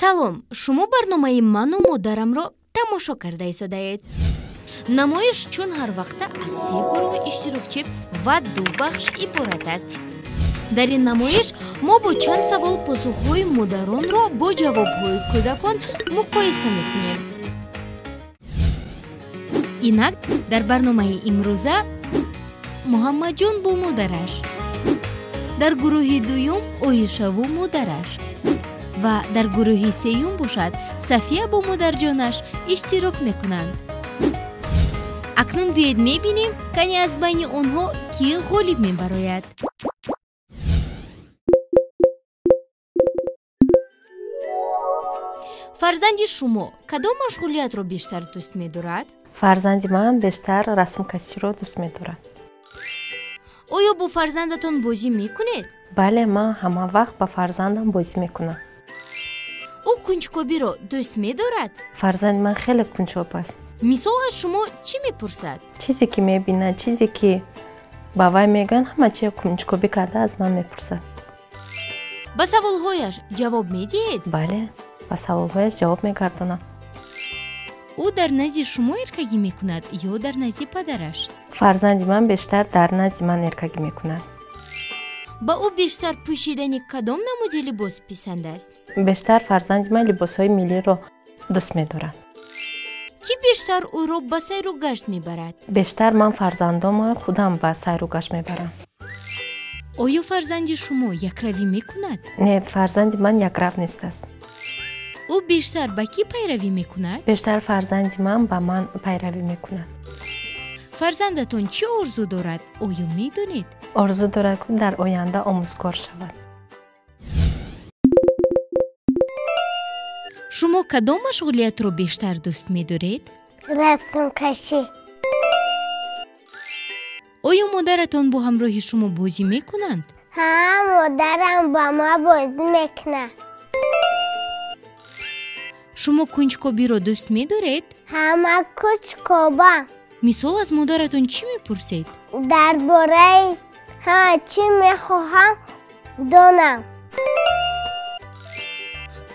Салом, шумо барномаи ману модарамро тамошо карда истодаед. Намоиш чун ҳар вақта аз се гурӯҳи иштирокчӣ ва ду бахш иборат аст. Дар ин намоиш мо бо чанд савол посухҳои модаронро бо ҷавобҳои кӯдакон муқоиса мекунем. Инак дар барномаи имрӯза Муҳаммадҷон бо модараш, дар гурӯҳи дуюм Оишаву модараш ва дар гурӯҳи сеюм бошад Сафия бо модарҷонаш иштирок мекунанд. Акнун биёед мебинем, кани аз байни онҳо кӣ ғолиб мебарояд. Фарзанди шумо кадом машғулиятро бештар дӯст медорад? Фарзанди ман бештар расмкаширо дӯст медорад. Оё бо фарзандатон бозӣ мекунед? Бале, ман ҳама вақт ба фарзандам бозӣ мекунам. Ӯ кунҷкобиро дӯст медорад? Фарзанди ман хеле кунҷкоб аст. Мисол аз шумо чӣ мепурсад? Чизе ки мебинад, чизе ки ба вай мегӯянд, ҳама чиз кунҷкобӣ карда аз ман мепурсад. Ба саволҳояш ҷавоб медиҳед? Бале, ба саволҳояш ҷавоб мегардонам. Ӯ дар назди шумо эркагӣ мекунад ё дар назди падараш? Фарзанди ман бештар дар назди ман эркагӣ мекунад. Ба ӯ бештар пӯшидани кадом намуди либос писанд аст? Бештар фарзанди ман либосҳои миллиро дӯст медорад. Кӣ бештар ӯро ба сайру гашт мебарад? Бештар ман фарзандонро худам ба сайру гашт мебарам. Оё фарзанди шумо якравӣ мекунад? Не, фарзанди ман якрав нестаст. Ӯ бештар ба кӣ пайравӣ мекунад? Бештар фарзанди ман ба ман пайравӣ мекунад. Фарзандатон чӣ орзу дорад? Оё медонед? Орзу дорад, ки дар оянда омӯзгор шавад. Шумо кадом машғулиятро бештар дӯст медоред? Расмкашӣ. Оё модаратон бо ҳамроҳи шумо бозӣ мекунанд? Ҳа, модарам ба ма бозӣ мекунад. Шумо кунҷкобиро дӯст медоред? Ҳа, ман кунҷкобам. Мисол аз модаратон чӣ мепурсед? Дар бораи ҳама чӣ мехоҳам донам.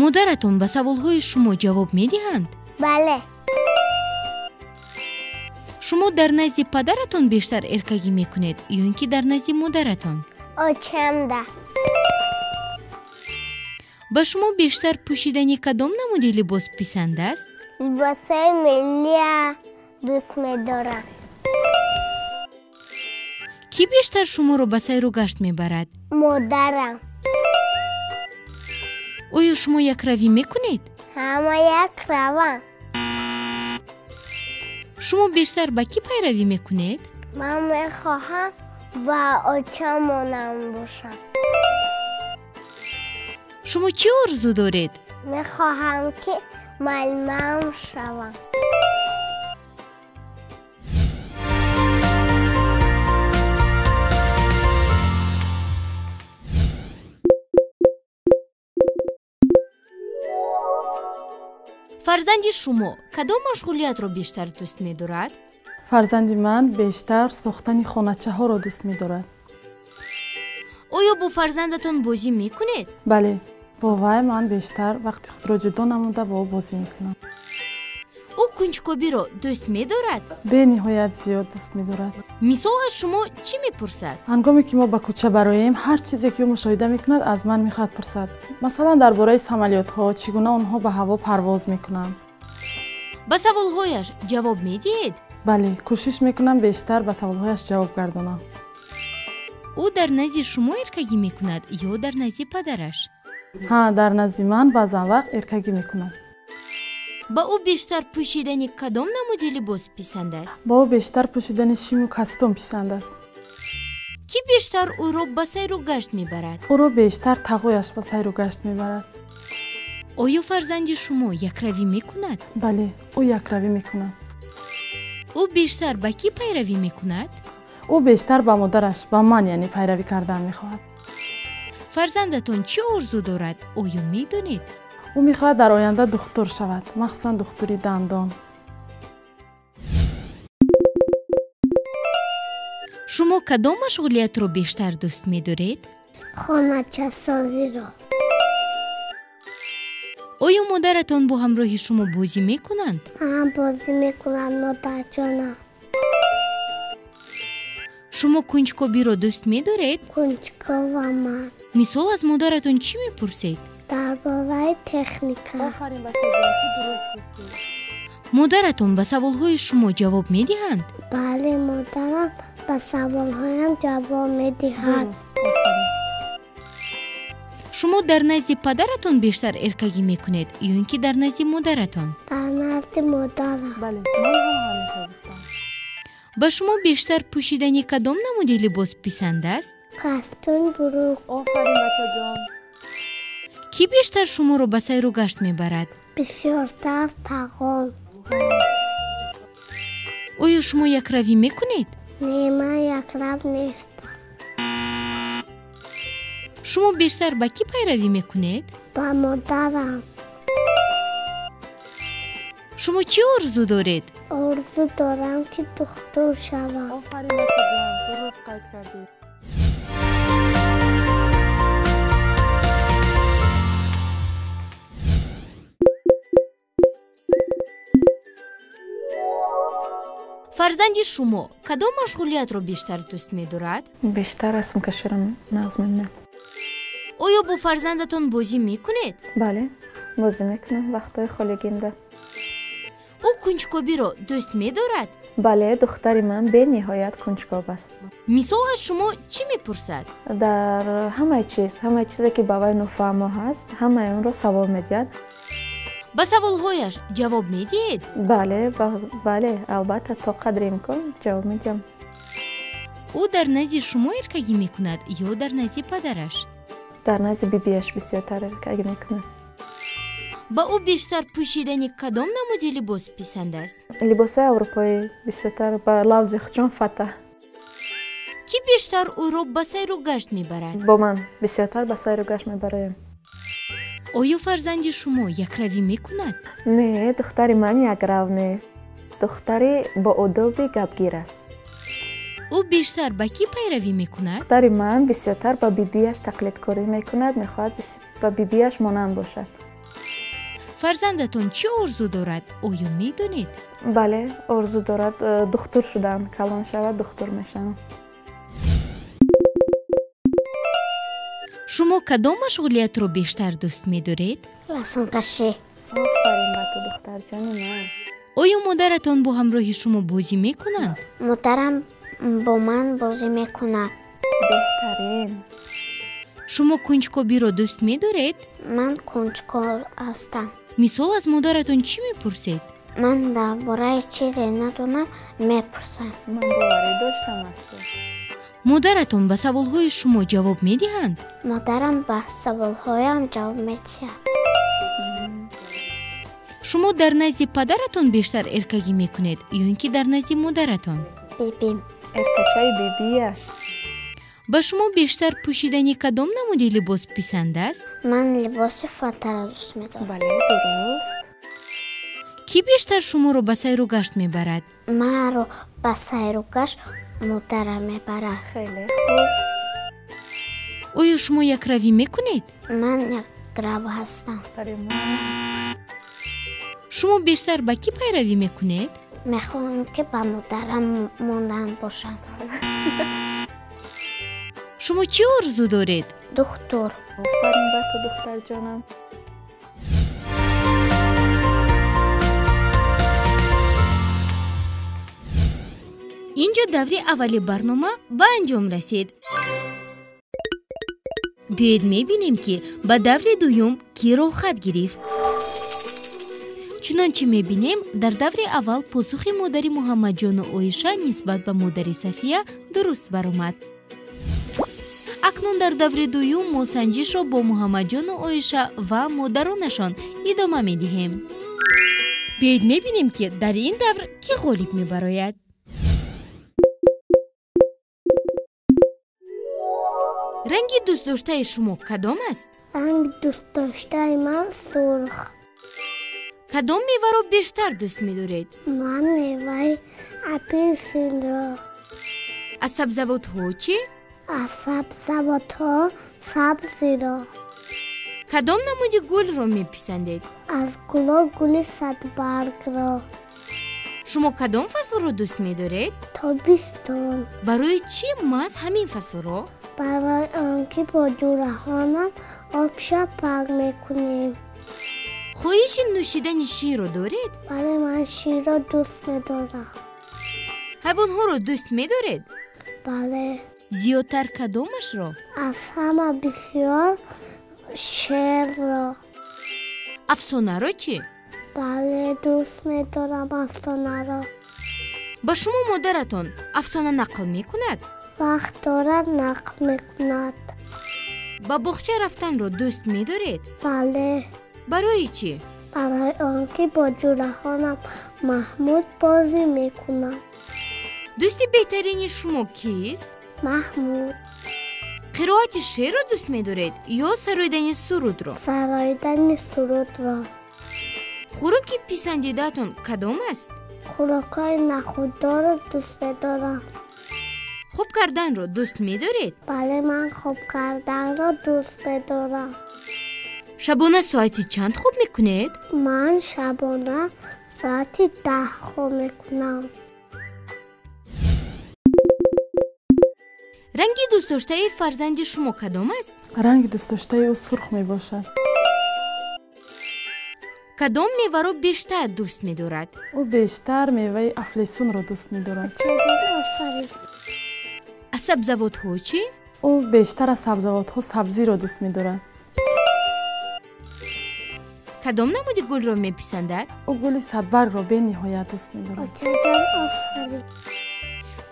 Модаратон ба саволҳои шумо ҷавоб медиҳанд? Бале. Шумо дар назди падаратон бештар эркагӣ мекунед ё ин ки дар назди модаратон? Очамда. Ба шумо бештар пӯшидани кадом намуди либос писанд аст? Либосҳои миллия дӯст медорам. Кӣ бештар шуморо ба сайру гашт мебарад? Модарам. Оё шумо якравӣ мекунед? Ҳа, ман якравам. Шумо бештар ба кӣ пайравӣ мекунед? Ман мехоҳам ба очам монанд бошам. Шумо чӣ орзу доред? Мехоҳам, ки муаллимам шавам. Фарзанди шумо кадом машғулиятро бештар дӯст медорад? Фарзанди ман бештар сохтани хоначаҳоро дӯст медорад. Оё бо фарзандатон бозӣ мекунед? Бале, бо вай ман бештар вақти худро ҷудо намуда бо ӯ бозӣ мекунам. Ӯ кунҷкобиро дӯст медорад? Бениҳоят зиёд дӯст медорад. Мисол аз шумо чӣ мепурсад? Ҳангоме ки мо ба кӯча бароем, ҳар чизе ки ӯ мушоҳида мекунад, аз ман мехоҳад пурсад. Масалан, дар бораи самолётҳо, чӣ гуна онҳо ба ҳаво парвоз мекунанд. Ба саволҳояш ҷавоб медиҳед? Бале, кӯшиш мекунам бештар ба саволҳояш ҷавоб гардонам. Ӯ дар назди шумо эркагӣ мекунад ё дар назди падараш? Ҳа, дар назди ман баъзан вақт эркагӣ мекунад. Ба ӯ бештар пӯшидани кадом намуди либос писанд аст? Ба ӯ бештар пӯшидани шиму костюм писанд аст. Кӣ бештар ӯро ба сайру гашт мебарад? Ӯро бештар тағояш ба сайру гашт мебарад. Оё фарзанди шумо якравӣ мекунад? Бале, ӯ якравӣ мекунад. Ӯ бештар ба кӣ пайравӣ мекунад? Ӯ бештар ба модараш, ба ман яъне пайравӣ кардан мехоҳад. Фарзандатон чӣ орзу дорад? Оё медонед? Ӯ мехоҳад дар оянда духтур шавад, махсусан духтури дандон. Шумо кадом машғулиятро бештар дӯст медоред? Хоначасозиро. Оё модаратон бо ҳамроҳи шумо бозӣ мекунанд? Ҳа, бозӣ мекунанд модарҷонам. Шумо кунҷкобиро дӯст медоред? Кунҷкова ман. Мисол, аз модаратон чӣ мепурсед? Дар бораи техника. Офарин, бачаҷон, ту дуруст гуфтӣ. Модаратон ба саволҳои шумо ҷавоб медиҳанд? Бале, модарам ба саволҳоям ҷавоб медиҳад. Дуруст, офарин. Шумо дар назди падаратон бештар эркагӣ мекунед ё ин ки дар назди модаратон? Дар назди модарам. Бале, ман ҳам ҳамин хел гуфтам. Ба шумо бештар пӯшидани кадом намуди либос писанд аст? Костюм брук. Офарин, бачаҷон. Кӣ бештар шуморо ба сайру гашт мебарад? Бисёртар тағом. Оё шумо якравӣ мекунед? Не, ман якрав нестам. Шумо бештар ба кӣ пайравӣ мекунед? Ба модарам. Шумо чӣ орзу доред? Орзу дорам, ки духтур шавам. Офарин, бачаҷон, дуруст қайд кардӣ. Фарзанди шумо кадом машғулиятро бештар дӯст медорад? Бештар расмкаширо нағз мебинад. Оё бо фарзандатон бозӣ мекунед? Бале, бозӣ мекунам вақтҳои холигимда. Ӯ кунҷкобиро дӯст медорад? Бале, духтари ман бениҳоят кунҷкоб аст. Мисол, аз шумо чӣ мепурсад? Дар ҳамаи чиз, ҳамаи чизе ки ба вай нофаҳмо ҳаст, ҳамаи онро савол медиҳад. Ба саволҳояш ҷавоб медиҳед? Бале, бале, албатта, то қадри имкон ҷавоб медиҳам. Ӯ дар назди шумо эркагӣ мекунад ё дар назди падараш? Дар назди бибиаш бисёртар эркагӣ мекунад. Ба ӯ бештар пӯшидани кадом намуди либос писанд аст? Либосҳои аврупоӣ бисёртар, ба лавзи худшон фата. Кӣ бештар ӯро ба сайру гашт мебарад? Бо ман бисёртар ба сайру гашт мебароем. Оё фарзанди шумо якравӣ мекунад? Не, духтари ман якрав нест. Духтари боодоби гапгир аст. Ӯ бештар ба кӣ пайравӣ мекунад? Духтари ман бисёртар ба бибиаш тақлидкорӣ мекунад, мехоҳад ба бибиаш монанд бошад. Фарзандатон чӣ орзу дорад? Оё медонед? Бале, орзу дорад духтур шудан. Калон шавад, духтур мешавад. Шумо кадом машғулиятро бештар дӯст медоред? Расмкашӣ. Офарин ба ту, духтарҷони ман. Оё модаратон бо ҳамроҳи шумо бозӣ мекунанд? Модарам бо ман бозӣ мекунад. Беҳтарин. Шумо кунҷкобиро дӯст медоред? Ман кунҷков ҳастам. Мисол, аз модаратон чӣ мепурсед? Ман дар бораи чизе надонам мепурсам. Ман боварӣ доштам аз ту. Модаратон ба саволҳои шумо ҷавоб медиҳанд? Модарам ба саволҳоям ҷавоб медиҳад. Шумо дар назди падаратон бештар эркагӣ мекунед ё ин ки дар назди модаратон? Бибим. Эркачаи бибиаш. Ба шумо бештар пӯшидани кадом намуди либос писанд аст? Ман либоси фатаро дӯст медорам. Бале, дуруст. Кӣ бештар шуморо ба сайру гашт мебарад? Маро ба сайру гашт модарам мебарад. Хеле хуб. Оё шумо якравӣ мекунед? Ман якрав ҳастам. Шумо бештар ба кӣ пайравӣ мекунед? Мехоҳам, ки ба модарам монанд бошам. Шумо чӣ орзу доред? Духтур. Офарин ба ту, духтарҷонам. Инҷо даври аввали барнома ба анҷом расид. Биёед мебинем, ки ба даври дуюм кӣ роҳхат гирифт. Чунончи мебинем, дар даври аввал посухи модари Муҳаммадҷону Оиша нисбат ба модари Сафия дуруст баромад. Акнун дар даври дуюм мо санҷишро бо Муҳаммадҷону Оиша ва модаронашон идома медиҳем. Биёед мебинем, ки дар ин давр кӣ ғолиб мебарояд. Ранги дӯстдоштаи шумо кадом аст? Ранги дӯстдоштаи ман сурх. Кадом меваро бештар дӯст медоред? Ман меваи апелсинро. Аз сабзавотҳо чӣ? Аз сабзавотҳо сабзиро. Кадом намуди гулро меписандед? Аз гуло гули садбаргро. Шумо кадом фаслро дӯст медоред? Тобистон. Барои чӣ маҳз ҳамин фаслро? Барои он ки бо ҷӯраҳонам обша пак мекунем. Хоҳиши нӯшидани ширро доред? Бале, ман ширро дӯст медорам. Ҳайвонҳоро дӯст медоред? Бале. Зиёдтар кадомашро? Аз ҳама бисёр шерро. Афсонаро чӣ? Бале, дӯст медорам афсонаро. Ба шумо модаратон афсона нақл мекунад? Вақт дорад, нақл мекунад. Ба боғча рафтанро дӯст медоред? Бале. Барои чӣ? Барои он ки бо ҷӯраҳонам Маҳмуд бозӣ мекунам. Дӯсти беҳтарини шумо кист? Маҳмуд. Қироати шеърро дӯст медоред ё сароидани сурудро? Сароидани сурудро. Хӯроки писандидаатон кадом аст? Хӯрокҳои нахӯддорро дӯст медорам. Хоб карданро дӯст медоред? Бале, ман хоб карданро дӯст медорам. Шабона соати чанд хоб мекунед? Ман шабона соати 10 хоб мекунам. Ранги дӯстдоштаи фарзанди шумо кадом аст? Ранги дӯстдоштаи ӯ сурх мебошад. Кадом меваро бештар дӯст медорад? Ӯ бештар меваи афлесунро дӯст медорад. Аз сабзавотҳо чӣ? Ӯ бештар аз сабзавотҳо сабзиро дӯст медорад. Кадом намуди гулро меписандад? Ӯ гули садбаргро бениҳоят дӯст медорад.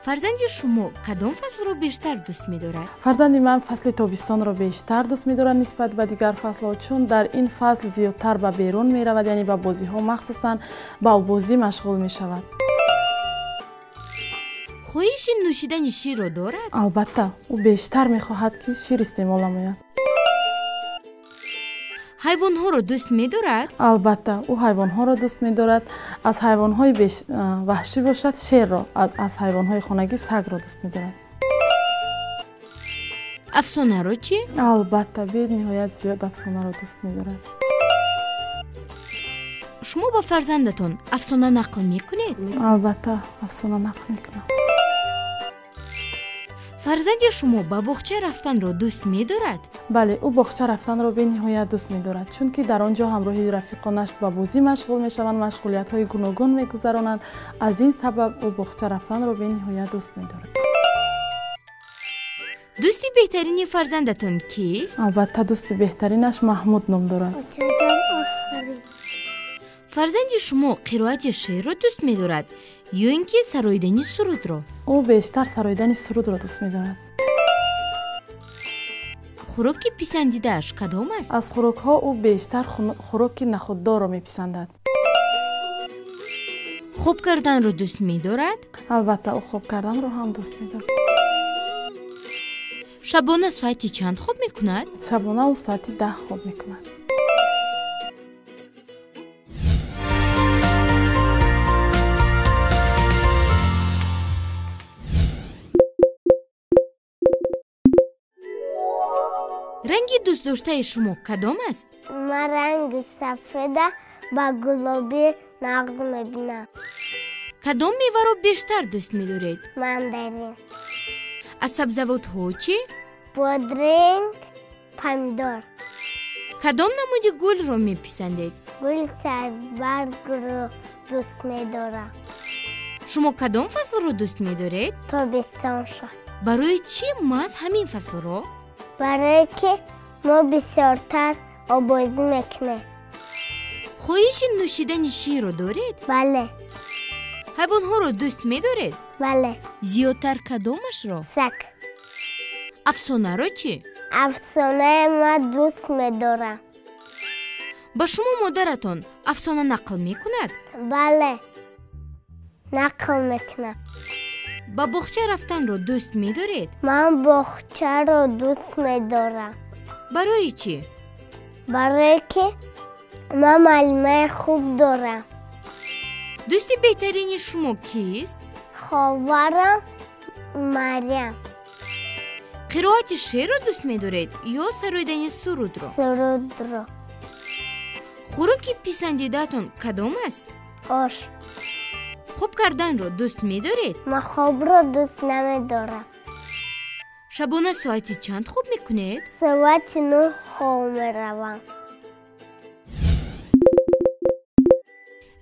Фарзанди шумо кадом фаслро бештар дӯст медорад? Фарзанди ман фасли тобистонро бештар дӯст медорад нисбат ба дигар фаслҳо, чун дар ин фасл зиёдтар ба берун меравад, яъне ба бозиҳо, махсусан ба оббозӣ машғул мешавад. Хоҳиши нӯшидани ширро дорад? Албатта, ӯ бештар мехоҳад, ки шир истеъмол намояд. Ҳайвонҳоро дӯст медорад? Албатта, ӯ ҳайвонҳоро дӯст медорад. Аз ҳайвонҳои ваҳшӣ бошад шерро, аз ҳайвонҳои хонагӣ сагро дӯст медорад. Афсонаро чӣ? Албатта, бениҳоят зиёд афсонаро дӯст медорад. Шумо ба фарзандатон афсона нақл мекунед? Албатта, афсона нақл мекунам. Фарзанди шумо ба боғча рафтанро дӯст медорад? Бале, ӯ боғча рафтанро бениҳоят дӯст медорад, чунки дар он ҷо ҳамроҳи рафиқонаш ба бозӣ машғул мешаванд, машғулиятҳои гуногун мегузаронанд. Аз ин сабаб ӯ боғча рафтанро бениҳоят дӯст медорад. Дӯсти беҳтарини фарзандатон кист? Албатта, дӯсти беҳтаринаш Маҳмуд ном дорад. Фарзанди шумо қироати шеърро дӯст медорад ё ин ки сароидани сурудро? Ӯ бештар сароидани сурудро дӯст медорад. Хӯроки писандидааш кадом аст? Аз хӯрокҳо ӯ бештар хӯроки нахӯддорро меписандад. Хоб карданро дӯст медорад? Албатта, ӯ хоб карданро ҳам дӯст медорад. Шабона соати чанд хоб мекунад? Шабона ӯ соати 10 хоб мекунад. Ранги дӯстдоштаи шумо кадом аст? Ман ранги сафеда ба гулобӣ нағз мебинам. Кадом меваро бештар дӯст медоред? Мандарин. Аз сабзавотҳо чӣ? Бодринг, помидор. Кадом намуди гулро меписандед? Гули сарбаргро дӯст медорам. Шумо кадом фаслро дӯст медоред? Тобистоншо. Барои чӣ маҳз ҳамин фаслро? Барое ки мо бисёртар оббозӣ мекунем. Хоҳиши нӯшидани ширро доред? Бале. Ҳайвонҳоро дӯст медоред? Бале. Зиёдтар кадомашро? Саг. Афсонаро чӣ? Афсонаи ман дӯст медорам. Ба шумо модаратон афсона нақл мекунад? Бале, нақл мекунад. Ба боғча рафтанро дӯст медоред? Ман боғчаро дӯст медорам. Барои чӣ? Барое ки ман муаллимаи хуб дорам. Дӯсти беҳтарини шумо кист? Ховарам Марьям. Қироати шеърро дӯст медоред ё сароидани сурудро? Сурудро. Хӯроки писандидаатон кадом аст? Ош. Хоб карданро дӯст медоред? Ман хобро дӯст намедорам. Шабона соати чанд хоб мекунед? Соати 9 хоб меравам.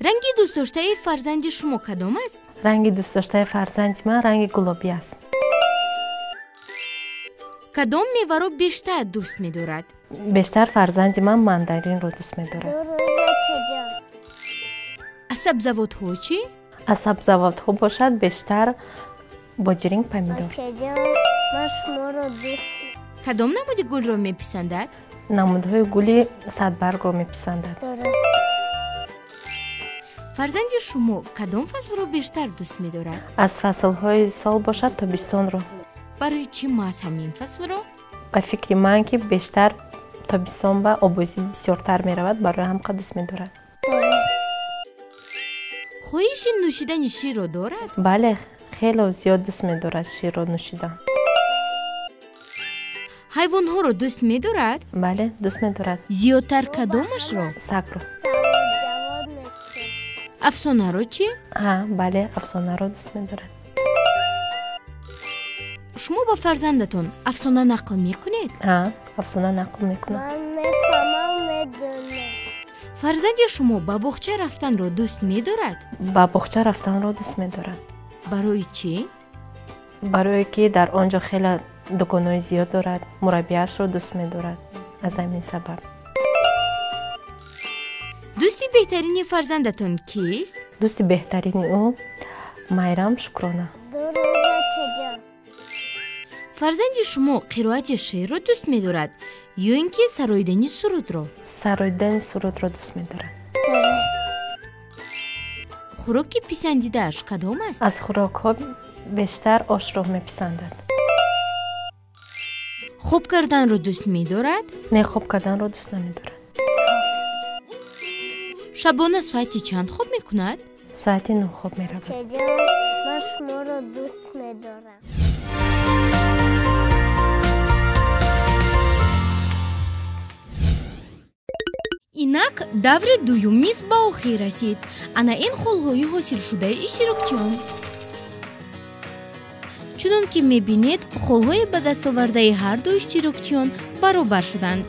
Ранги дӯстдоштаи фарзанди шумо кадом аст? Ранги дӯстдоштаи фарзанди ман ранги гулобӣ аст. Кадом меваро бештар дӯст медорад? Бештар фарзанди ман мандаринро дӯст медорад. Аз сабзавотҳо чӣ? Аз сабзавотҳо бошад бештар боҷиринг, помидор. Кадом намуди гулро меписандад? Намудҳои гули садбаргро меписандад. Фарзанди шумо кадом фаслро бештар дӯст медорад? Аз фаслҳои сол бошад тобистонро. Барои чӣ маҳз ҳамин фаслро? Ба фикри ман, ки бештар тобистон ба обозӣ бисёртар меравад, барои ҳамқа дӯст медорад. Хоҳиши нӯшидани ширро дорад? Бале, хело зиёд дӯст медорад ширро нӯшидан. Ҳайвонҳоро дӯст медорад? Бале, дӯст медорад. Зиёдтар кадомашро? Сагро. Афсонаро чӣ? Ҳа, бале, афсонаро дӯст медорад. Шумо ба фарзандатон афсона нақл мекунед? Ҳа, афсона нақл мекунам. Ман мефаҳмам, медонам. Фарзанди шумо ба боғча рафтанро дӯст медорад? Ба боғча рафтанро дӯст медорад. Барои чӣ? Барое ки дар он ҷо хеле дуконҳои зиёд дорад, мураббияшро дӯст медорад. Аз ҳамин сабаб. Дӯсти беҳтарини фарзандатон кист? Дӯсти беҳтарини ӯ Майрам Шукрона. Фарзанди шумо қироати шеърро дӯст медорад ё ин ки сароидани сурудро? Сароидани сурудро дӯст медорад. Хӯроки писандидааш кадом аст? Аз хӯрокҳо бештар ошро меписандад. Хоб карданро дӯст медорад? Не, хоб карданро дӯст намедорад. Шабона соати чанд хоб мекунад? Соати 9 хоб меравад. Ман шуморо дӯст медорам. Инак даври дуюм низ ба охир расид. Ана ин холҳои ҳосилшудаи иштирокчиён. Чунон ки мебинед, холҳои ба дастовардаи ҳарду иштирокчиён баробар шуданд.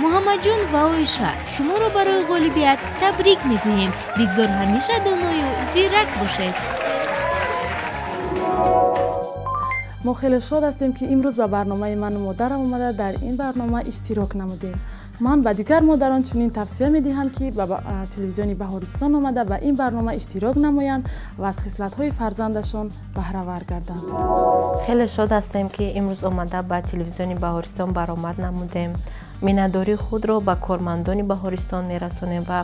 Муҳаммадҷон ва Оиша, шуморо барои ғолибият табрик мегӯем. Бигзор ҳамеша доною зирак бошед. Мо хеле шод ҳастем, ки имрӯз ба барномаи ману модарам омада дар ин барнома иштирок намудем. Ман ба дигар модарон чунин тавсия медиҳам, ки ба телевизиони Баҳористон омада ба ин барнома иштирок намоянд ва аз хислатҳои фарзандашон баҳравар гарданд. Хеле шод ҳастем, ки имрӯз омада ба телевизиони Баҳористон баромад намудем. Миннатдории худро ба кормандони Баҳористон мерасонем ва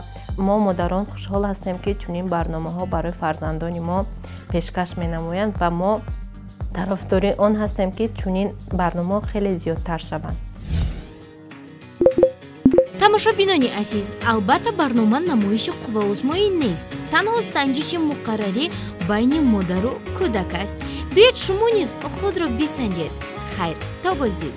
мо модарон хушҳол ҳастем, ки чунин барномаҳо барои фарзандони мо пешкаш менамоянд ва мо тарафдори он ҳастем, ки чунин барномаҳо хеле зиёдтар шаванд. Тамошобинони азиз, албатта барнома намоиши қувваозмоӣ нест, танҳо санҷиши муқаррарӣ байни модару кӯдак аст. Биёед шумо низ худро бисанҷед. Хайр, то боздид.